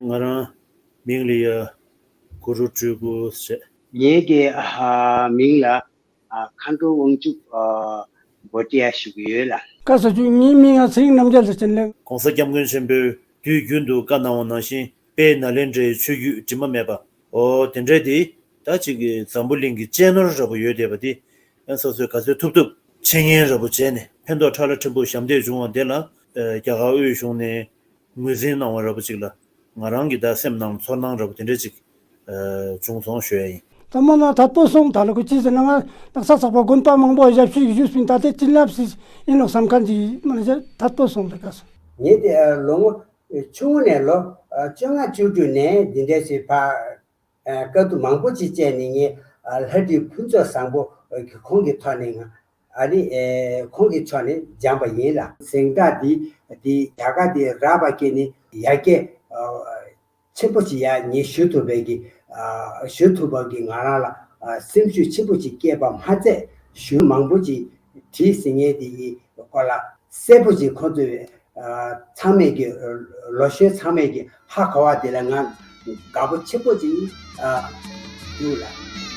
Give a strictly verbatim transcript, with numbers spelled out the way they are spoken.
ང་རང་མིང་ལ་ཡ་གུ་རུ་སྤྲུལ་སྐུ་ཟེར། ངེད་ཀྱི་ཨ་མིང་ལ་ཨ་མཁའ་འགྲོ་དབང་ཕྱུག་ཨ་བྷོ་ཊི་ཡ་ཞུ་གི་ཡོད་ལ། བཀའ་ཟེར་རྒྱུ་ངའི་མིང་ང་ཚེ་རིང་རྣམ་རྒྱལ་ཟེར་གྱིན་ལེགས། །གོང་ས་སྐྱབས་མགོན་ཆེན་པོས་དུས་རྒྱུན་དུ་བཀའ་གནང་བ་ནང་བཞིན་དཔལ་ནཱ་ལེནྡྲའི་ཆོས་བརྒྱུད་དྲི་མ་མེད་པ། འོ་དེ་འདྲ་དེ་ད་ཅིག་གི་འཛམ་བུ་གླིང་གི་གཅེས་ནོར་འདྲ་པོ་ཡོད་བསྡད་པ་དེ་ཡང་སོ་སོས་ག་ཚོད་ཐུབ་ཐུབ་འཆད་ཉན་འདྲ་པོ་བྱས་ནས་ཕན་ཐོགས་ཕྲ་ལ་ཕྲན་བུ་ཞབས་འདེགས་བྱུང་བ་དེ་ལ་རྒྱ་གར་དབུས་གཞུང་ནས་ངོས་འཛིན་གནང་བ་འདྲ་པོ་ཅིག་ལ་ང་རང་གི་ད་སེམས་ནང་ཚོར་སྣང་འདྲ་པོ་དེ་འདྲ་ཅིག་བྱུང་སོང་ཞུ་ཡ་ཡིན། ད་མོ་ན་ཐད་པོ་སོང་། ད་ལོ་ཁོ་ཅི་ཟེར་ན་ང་ད་ས་ཚགས་པ་དགོན་པ་མང་པོ་ཞབས་ཞུ་ཞུས་པིན། ད་དེ་བྱིན་རླབས་སི་ཡིན་ལོག་བསམ་མཁན་ཅིག་མ་ན་ཟེར་ཐད་པོ་སོང་། ད་ག་སོང་། ངས་དེ་ལོ་ངོ་ཆུང་ངུ་ནས་ལོ་བཅོ་ལྔ་བཅུ་དྲུག་ནས་འདི་འདྲ་ཞིག་ཕ་དཀའ་སྡུག་མང་པོ་ཅིག་སྤྱད་ནས་ངས་ལྷ་བྲིས་ཕུན་ཚོགས་བཟང་པོ་ཁོང་གི་ཐོག་ནས་ང་ཨ་ནི་ཁོང་གི་ཕྱོགས་ནས་སྦྱངས་པ་ཡིན་ལ། གཟེངས་རྟགས་འདི་འདི་རྒྱ་གར་འདི་རག་པ་སྐྱེས་ནས་ཡར་རྒྱས་ཆེན་པོ་ཅིག་ཡ་ངས་ཞུ་ཐུབ་པའི་གི་ཨ་ཞུ་ཐུབ་པ་གི་ང་རང་ལ་ཨ་སེམས་ཤུགས་ཆེན་པོ་ཅིག་སྐྱེས་པ་མ་ཚད་ཞུ་མང་པོ་ཅིག་བྲིས་ཟིན་ངེས་དེ་ཡི་སྐོར་ལ་གསལ་པོ་ཅིག་ཁོང་ཚོས་ཨ་ཚང་མས་གི་ལོ་གཞོན་ཚང་མས་གི་ཧ་གོ་བ་དེ་ལ་ང་དགའ་པོ་ཆེན་པོ་ཅིག་ཨ་འདུག་ལ།